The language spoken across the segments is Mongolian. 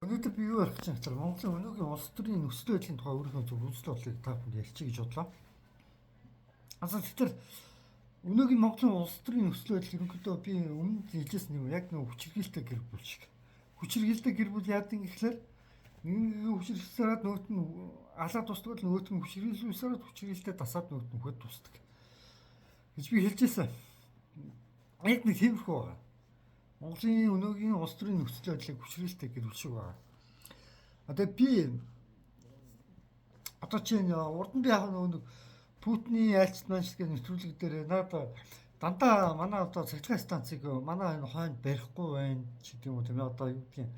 Өнөөдөр би юу ярих гэж байна гэхээр Монголын өнөөгийн улс төрийн нөхцөл байдлын тухай өөрийнхөө зөв үзэл бодлыг та бүхэнд ярьчих гэж бодлоо. Асан тэгэхээр өнөөгийн Монголын улс төрийн нөхцөл байдал ерөнхийдөө би өмнө хэлжсэн юм яг нэг хүчирхийлэлтэй гэр бүл шиг. Хүчирхийлэлтэй гэр бүл яадаг юм гэхээр нэг хүчирхийлсээрээ нөгөөт нь алаа тусдаг л нөгөөт нь хүчирхийлүүлсээрээ хүчирхийлэлтэй дасаад нөгөөт нь үхээд тусдаг гэж би хэлжсэн. Яг нэг тиймэрхүү байгаа. Монголын өнөөгийн улс төрийн нөхцөл байдлыг хүчирхийлэлтэй гэр бүл шиг байгаа. Одоо би одоо чинь урд нь би яг нөгөө нэг Путиний айлчт маань шиг нэвтрүүлэг дээр надад дандаа манай одоо цахилгаан станцыг манай энэ хойнд барихгүй байна ч гэдэг юм уу, тийм ээ, одоо юу гэдгийг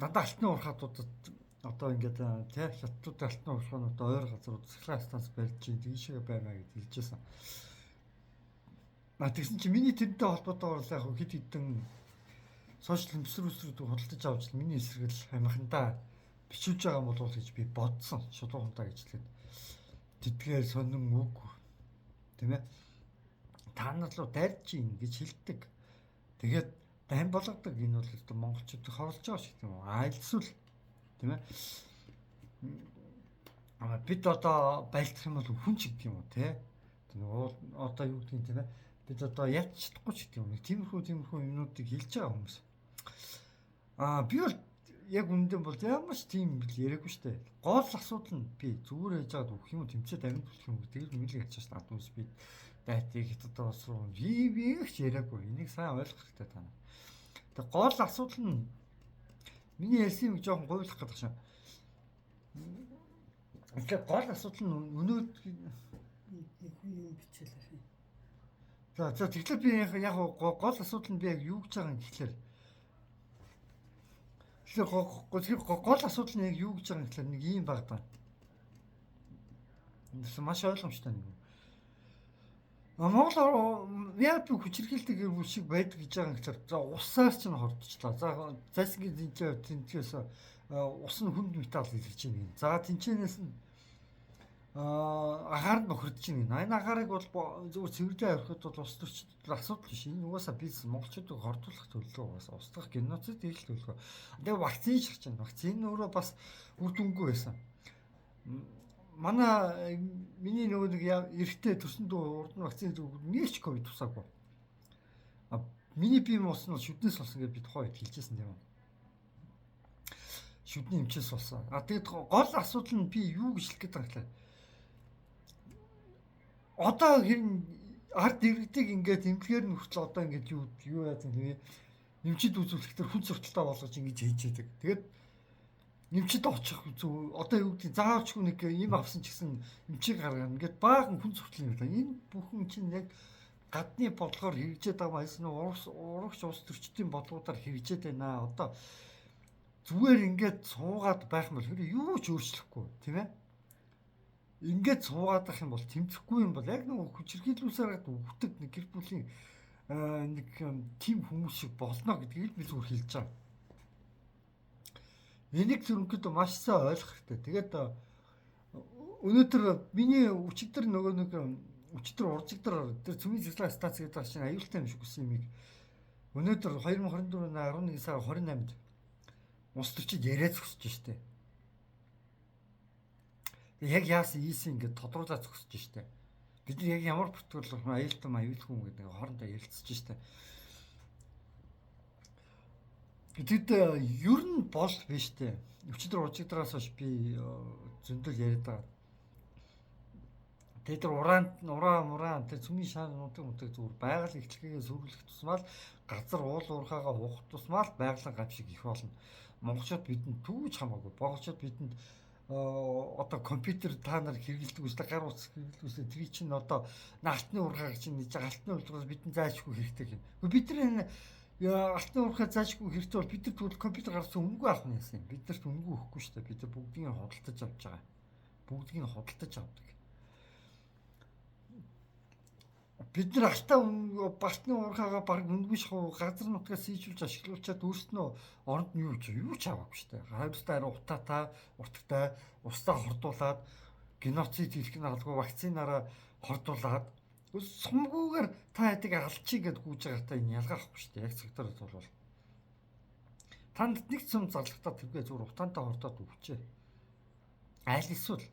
дандаа алтны уурхаатуудад одоо ингээд тий хятадууд алтны уурхаанууд ойр газрууд цахилгаан станц барьж чинь тийшээ баймаа гэж хэлжсэн. А тэгсэн чинь миний тэрнтэй холбоотойгоор л яг хэд хэдэн сошиал төсрүүсрүүд худалдаж авч миний эсрэг л амхандаа бичүүлж байгаа юм болов уу гэж би бодсон. Шулуухантаа гэж хэлээд тэдгээр сонин үг, тийм ээ, та нар руу дайрч ийн гэж хэлдэг. Тэгээд дайн болгодог. Энэ бол өстө монголчуудыг хорлож байгаа шиг юм уу? Айлсвал, тийм ээ. А бид одоо байлдах юм бол хүн ч гэдэг юм уу, тий? Нөгөө одоо юу гэдгийг, тийм ээ, бид одоо яаж чадахгүй ч гэдэг юм. Нэг тиймэрхүү юмнуудыг хэлж байгаа хүмүүс. Аа би бол яг үнэндээ бол ямар ч тийм бил яриаггүй шүү дээ. Гол асуудал нь би зүгээр яаж байгаад өгөх юм тэмцээд амид болох юм гэдэг нь мэлэг ярьж байгаа шүү дээ. Би дайтыг хятад улс руу би их ч яриаггүй. Энийг сайн ойлгох хэрэгтэй та нар. Тэгээ гол асуудал нь миний ярьсан юм жоохон гуйлах гэдэг шин. Тэгэхээр гол асуудал нь өнөө нэг хүн юм бичээлээ. За тэгэхээр би яг гол асуудал нь би яг юу гэж байгаа юм гэхлээр тэгэхээр гол асуудал нь яг юу гэж байгаа юм гэхлээр нэг ийм баг даа. Эндээс маш ойлгомжтой нэг юм. Монгол яг би хүчирхийлдэг гэр бүл шиг байдаг гэж байгаа юм гэхлээр за усаар ч нь хордчихлаа. За зайсангийн тэнцээс ус нь хүнд металл илэрч байна. За тэнцэнээс нь агаар нь бохирдож байна. Энэ агаарыг бол зөвхөн цэвэрлээ авахд бол улс төрчид асуудал биш. Энэ угаасаа бизнес монголчуудыг хордуулах төлөвлөгөө угаасаа устгах геноцид хийх төлөвлөгөө. Тэгээ вакцин ширч байна. Вакцин өөрөө бас үр дүнгүй байсан. Манай миний нөгөө нэг эрэгтэй төрсөн дүү урд нь вакцин зүг нэг ч ковид тусаагүй. А миний бие муусан нь шүднээс болсон гэж би тухайн үед хэлжсэн тийм үү. Шүдний эмчээс болсон. А тэгэд гол асуудал нь би юу гэж хэлэх гээд байгаа гэхлээр одоо хэрэн ард иргэдийг ингээд эмнэлгээр нь хүртэл одоо ингээд юу яа зэн тийм эмчид үзүүлэхдээ хүн сурталтай болгож ингэж хийж яадаг. Тэгээд эмчид очих зүг одоо юу гэдэг заавчгүй нэг юм авсан ч гэсэн эмчийг гаргана. Ингээд баахан хүн суртал юм байна. Энэ бүхэн чинь яг гадны бодлогоор хэрэгжээд байгаа юм урагш улс төрчдийн бодлогуудаар хэрэгжээд байна. Одоо зүгээр ингээд суугаад байх юм бол хэрэг юу ч өөрчлөхгүй, тийм ээ. Ингээд суугаад ах юм бол тэмцэхгүй юм бол яг нэг хүчирхийлүүлсээр өгдөг нэг гэр бүлийн нэг тим хүмүүс шиг болно гэдгийг би зүгээр хэлж байгаа. Энийг ерөнхийдөө маш сайн ойлгох хэрэгтэй. Тэгээд өнөөдөр миний өчигдөр нөгөө нэг өчигдөр уржигдар тэр цөмийн цэцлэг станц гэдэг чинь аюултай юм шиг үсэн юмыг өнөөдөр 2024 оны 11 сарын 28-нд улс төрчид яриа зогсож штэ. Яг яасан ийсэн ингээд тодруулаад зогсож штэ. Бид нар яг ямар протокол аюултай аюулгүй юм гэдэг хоорондоо ярилцж штэ. Тэгэд ер нь бол биш штэ. Өчигдөр уржигдраас хойш би зөндөл яриад байгаа. Тэгээд тэр уран тэр цөмийн шаан нутаг мутаг зүгээр байгаль эхлэхээ сүрүүлэх тусмал газар уул уурхаагаа уух тусмал байгалийн гав шиг их болно. Монголчууд бидэнд түүж хамаагүй. Монголчууд бидэнд одоо компьютер та нар хэрэгэлдэг үстэй гар утас хэрэгэлдэг үстэй тэрий чинь одоо алтны уурхааг чинь нэг алтны уурхаас бидэнд заашгүй хэрэгтэй юм. Гэхдээ бид нар энэ алтны уурхаа заашгүй хэрэгтэй бол бид нар тэгвэл компьютер гарсан үнэгүй авах нь яасан юм. Бид нарт үнэгүй өгөхгүй шүү дээ. Бид нар бүгдийг нь худалдаж авч байгаа. Бүгдийг нь худалдаж авдаг. Бид нар алтаа балтны уурхаагаа баг үнэгүй шахуу газар нутгаас сийжүүлж ашиглуулчаад өөрснөө оронд нь юу ч аваагүй шүү дээ. Хариуцтай арай утаатай, уртагтай, устаа хордуулаад геноцид хийх нь алгүй вакцинаараа хордуулаад сумгүйгээр та хэдийг алчий гэд гүйж байгаатай энэ ялгаахгүй шүү дээ. Яг цагтаар бол Танд нэг цөм зарлахтаа тэргээ зүгээр утаантаа хордоод өгчээ. Аль эсвэл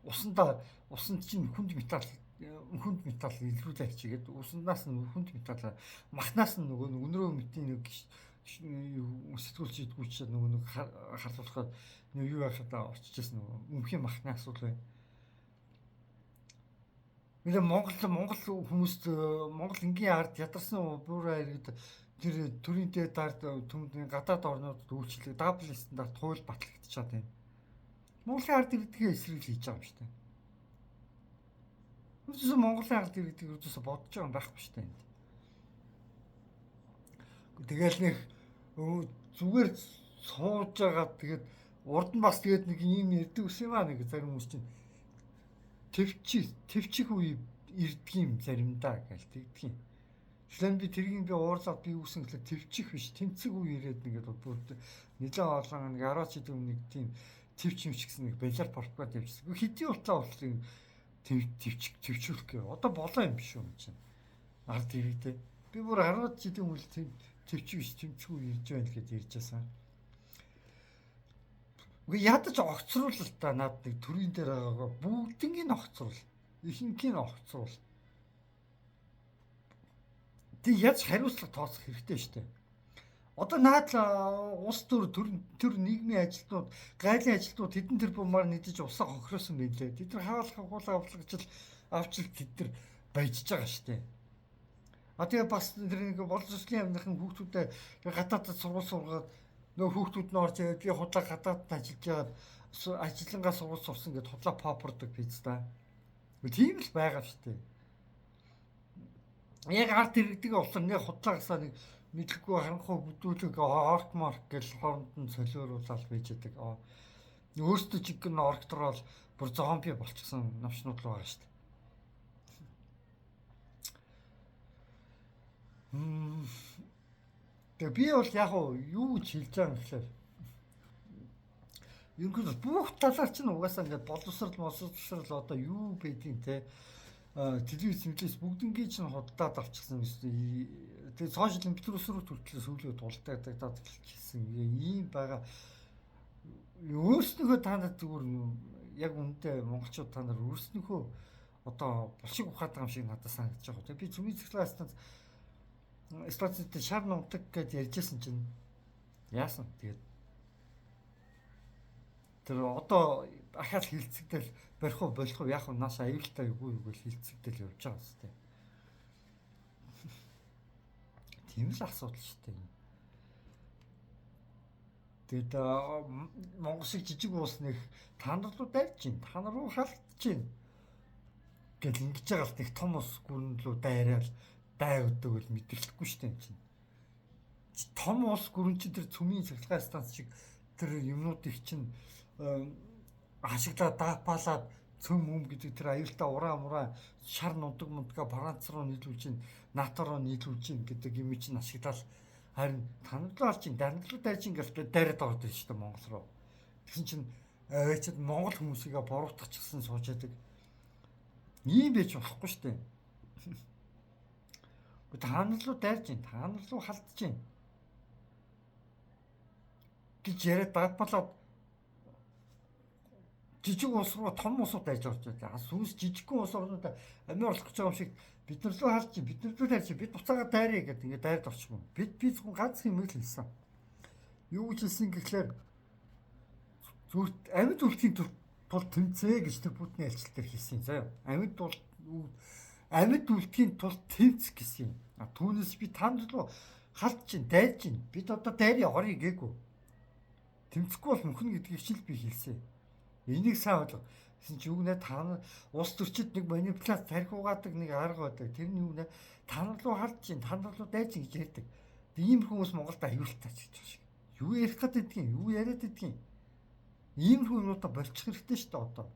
усандаа усанд чинь хүнд металл илрүүлээ хичээгээд усандаас нь хүнд металл махнаас нь нөгөө өнрөө мэтийн нэг сэтгүүлч идэггүй ч нөгөө нэг харлуулахад юу яхад очижсэн нөгөө өмхийн махны асуудал байна. Мэдээ Монгол хүмүүст Монгол энгийн ард ядарсан бүр иргэд тэр төрийн дээд ард түмдний гадаад орнуудад үйлчлэг дабл стандарт хууль батлагдчихад байна. Монголын ард иргэдгээ эсрэг хийж байгаа юм шүү дээ. Үүсээ Монголын ард иргэдийг юусоо бодож байгаа юм байхгүй шүү дээ. Тэгэл нэг зүгээр сууж байгаа тэгээд урд нь бас тэгээд нэг юм ярьдаг ус юм аа нэг зарим хүмүүс чинь төвчих үе ирдэг юм заримдаа гэж тэгдэг юм. Тэгэхээр би тэргийг би уурлаад би үүсэн гэхлээр төвчих биш тэмцэг үе ирээд нэгэд бүр нэлээд олон нэг 10 жилийн өмнө нэг тийм төвч юм шигсэн нэг балиар пропаганд явчихсан. Хэдийн утаа болтлоо төвчих төвчүүлэх гээ. Одоо болоо юм биш юм чинь. Ард иргэдээ. Би бүр 10 жилийн өмнө төвчих биш тэмцэг үе ирж байна гэж ярьж байсан. Үгүй ядаж огцруул л та над нэг төрийн дээр байгаагаа бүгднийг нь огцруул. Ихэнхийг нь огцруул. Тэг яаж хариуцлага тооцох хэрэгтэй шүү дээ. Одоо наад л улс төр төр нийгмийн ажилтнууд, гайлын ажилтнууд хэдэн тэрбумаар нэгдэж усаа хохиросон байлээ. Тэд нар хаалх хагуулаа авлагчл авчил тэд нар баяжж байгаа шүү дээ. А тэгээ бас тэр нэг боловсролын амныхан хүүхдүүдэд гадаадд сургууль сургаад нөгөө хүүхдүүд нь орж ирээд би худлаа гадаадд ажиллаж байгаад ажиллангаа сургууль сурсан гэд худлаа попордог биз та. Тийм л байгаа шүү дээ. Яг арт иргэдэг болохоор нэг худлагасаа нэг мэдлэггүй харанхуй бүдүүлэг орк марк гэл хооронд нь солиоруулаад байж байдаг. Өөртөө жинхэнэ оркторол бүр зомби болчихсон навчнууд л байгаа шүү дээ. Тэгээ би бол яг юу гэж хэлж байгаа юм гэхээр ерөнхийдөө бүх талаар чинь угаасаа ингээд боловсрал одоо юу байдгийг те телевиз мэдлээс бүгднгийн чинь худалдаад авчихсан юм шүү. Тэгээ сошиал компьютер рүү хүртэл сүүлээ дултагдаад хэлчихсэн. Ийм байгаа. Өөрснөхөө та нар зүгээр яг үнэндээ монголчууд та нар өөрснөхөө одоо булшиг ухаад байгаа юм шиг надад санагдаж байгаа. Тэгээ би цөмийн цэцлэг станцтай шар нунтаг гэж ярьжсэн чинь яасан тэгээд тэр одоо ахаал хилцэгдэл барих уу болох уу яах вэ нааш аюултай юу юу гэж хилцэгдэл явж байгаа юм дээ. Тийм л асуудал шүү дээ. Тэгээд Монгол шиг жижиг улс нэг та нар руу дайрч чинь та нар руу халдж чинь гэл ингэж байгаа л нэг том улс гүрэн рүү дайраал дай өгдөг бол мэдэрлэхгүй шүү дээ юм чинь. Том улс гүрэн чинь тэр цөмийн цахилгаан станц шиг тэр юмнуудыг чинь ашиглаад даапалаад цөм өм гэдэг тэр аюултай ураа мураа шар нудаг мундгаа Франц руу нийлүүлж чинь НАТО руу нийлүүлж чинь гэдэг юм чинь ашиглал харин танарлуу алж чинь дарнарлуу дайж чинь гэж дайраад ордог шүү дээ Монгол руу. Тэгсэн чинь аваачид Монгол хүмүүсийг буруутгачихсан сууж яадаг. Ийм байж болохгүй шүү дээ. Та нар руу дайрж чинь, та нар руу халдж чинь гэж яриад даапалаад жижиг улс руу том улсууд дайж орж байлаа. Сүнс жижигхэн улс орнууд амиа орлох гэж байгаа юм шиг бид нар руу халж чинь, бид нар руу дайрч бид буцаага дайръя гэдэг ингээд дайрд орчихгүй. Би зөвхөн ганц юм л хэлсэн. Юу гэж хэлсэн гэхлээр зүрт амьд үлдэхийн тулд тэмцээ гэж тэр Путины альчлал дээр хэлсэн заяа. Амьд үлдэхийн тулд тэмц гэсэн юм. А түүнээс би танд руу халж чинь, дайрж чинь. Бид одоо дайръя оръё гээгүй. Тэмцэхгүй бол мөхнө гэдгийг ч л би хэлсэн. Энийг сайн ойлго. Гэсэн чи юу нэ та нар улс төрчид нэг манипуляц тарих угаадаг нэг арга байдаг. Тэр нь юу нэ та нар руу халж чинь, та нар руу дайж чинь гэж ярьдаг. Ийм хүмүүс Монголд аюултай ч гэж байгаа шиг. Юу ярих гэдэг юм? Юу яриад байдгийг? Ийм юмнуудаа болчих хэрэгтэй шүү дээ одоо.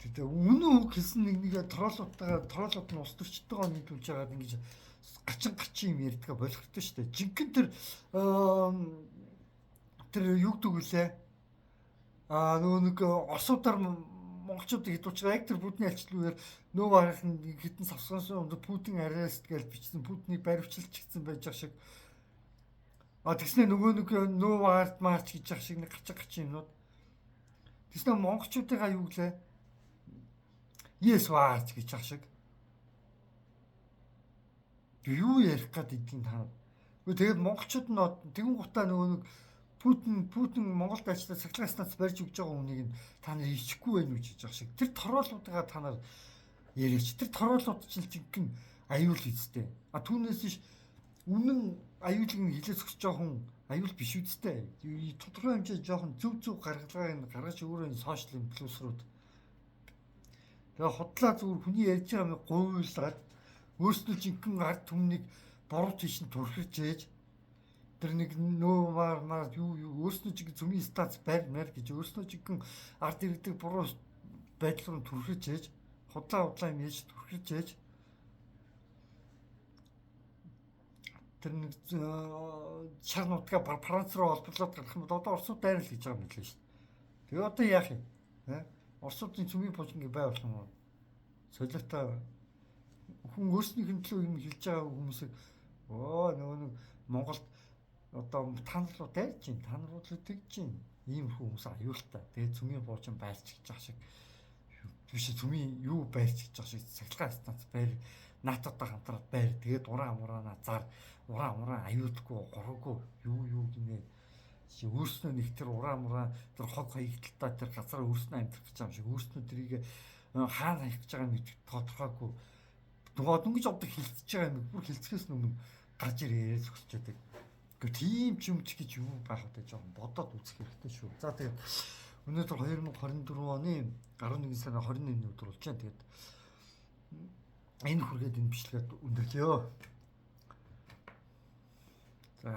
Тэгээ үнэн үг хэлсэн нэг нэг троллууд нь улс төрчдтэйгээ нийлүүлж байгаад ингэж гачин юм ярьдгаа болох хэрэгтэй шүү дээ. Жинхэнэ тэр юу гэдэг вүлээ? Аа нөгөө нэг орсуудаар монголчуудыг хідүүлж байгаа. Яг тэр Путиний айлчлал үеэр нөө арах нь хитэн савсгансан өндөр Путин арест гэж бичсэн. Путинийг баривчилчихсан байж ах шиг. А тэгснэ нөгөө нэг нөө арт марч гэж ах шиг нэг гачиг гачин юмнууд. Тэгснэ монголчуудыгаа юу гэлээ? Yes варч гэж ах шиг. Юу ярих гээд идгийг та. Тэгээд монголчууд нь тэгүн гутаа нөгөө нэг Путин Монголд ажиллаад цахилгаан станц барьж өгч байгаа хүнийг нь та нар ичихгүй байх үү гэж байгаа шиг. Тэр тороолуудыгаа та нар яриач. Тэр тороолууд чинь жинхэнэ аюул үстэй. А түүнээс биш үнэн аюулыг нь хилээ зөксөж байгаа хүн аюул биш үстэй. Тодорхой хэмжээ жоохон зөв зөв гаргалгааг нь гаргаж өөрөө энэ сошиал инфлюенсерүүд. Тэгээ худлаа зүгээр хүний ярьж байгаа юм гуйлгаад өөрснөө жинхэнэ ард түмнийг буруу тийш нь түрхэж ээж тэр нэг нөө мар мар юу юу өөрснөө жинхэнэ цөмийн станц барь мэр гэж өөрснөө жинхэнэ ард иргэдэг буруу байдал руу түрхэж ээж худлаа худлаа юм яаж түрхэж ээж тэр нэг шар нутгаа Франц руу холбоолоод гарах юм бол одоо Оросууд дайрал гэж байгаа юм лээ шүү дээ. Тэгээ одоо яах юм? Оросуудын цөмийн пужинг бай болох юм уу? Солиотой хүн өөрснийх нь төлөө юм хэлж байгаа хүмүүсийг оо нөгөө нэг Монголд одоо та нар руу дайрч чинь, та нар руу тэгж чинь ийм хүмүүс аюултай. Тэгээ цөмийн буучин байлч гэж байгаа шиг биш цөмийн юу байлч гэж байгаа шиг цахилгаан станц байр НАТОтой хамтраад байр. Тэгээд уран амураана зар уран амураа аюулгүй гороогүй юу юу гинэ. Чи өөрснөө нэг тэр уран амураа тэр хог хаягдaltaа тэр газар өөрснөө амьдрах гэж байгаа юм шиг өөрснөө тэрийг хаана хаях гэж байгаа юм тодорхойгүй. Нөгөө дөнгөж одоо хилцэж байгаа юм бүр хилцэхээс өмнө гарч ирээ зөксөж байдаг. Гэхдээ тийм ч юм ч гэж юу байх вэ жоохон бодоод үзэх хэрэгтэй шүү. За тэгээд өнөөдөр 2024 оны 11 сарын 21-ний өдөр болж байна. Тэгээд энэ хүргээд энэ бичлэгээд өндөрлөё. За.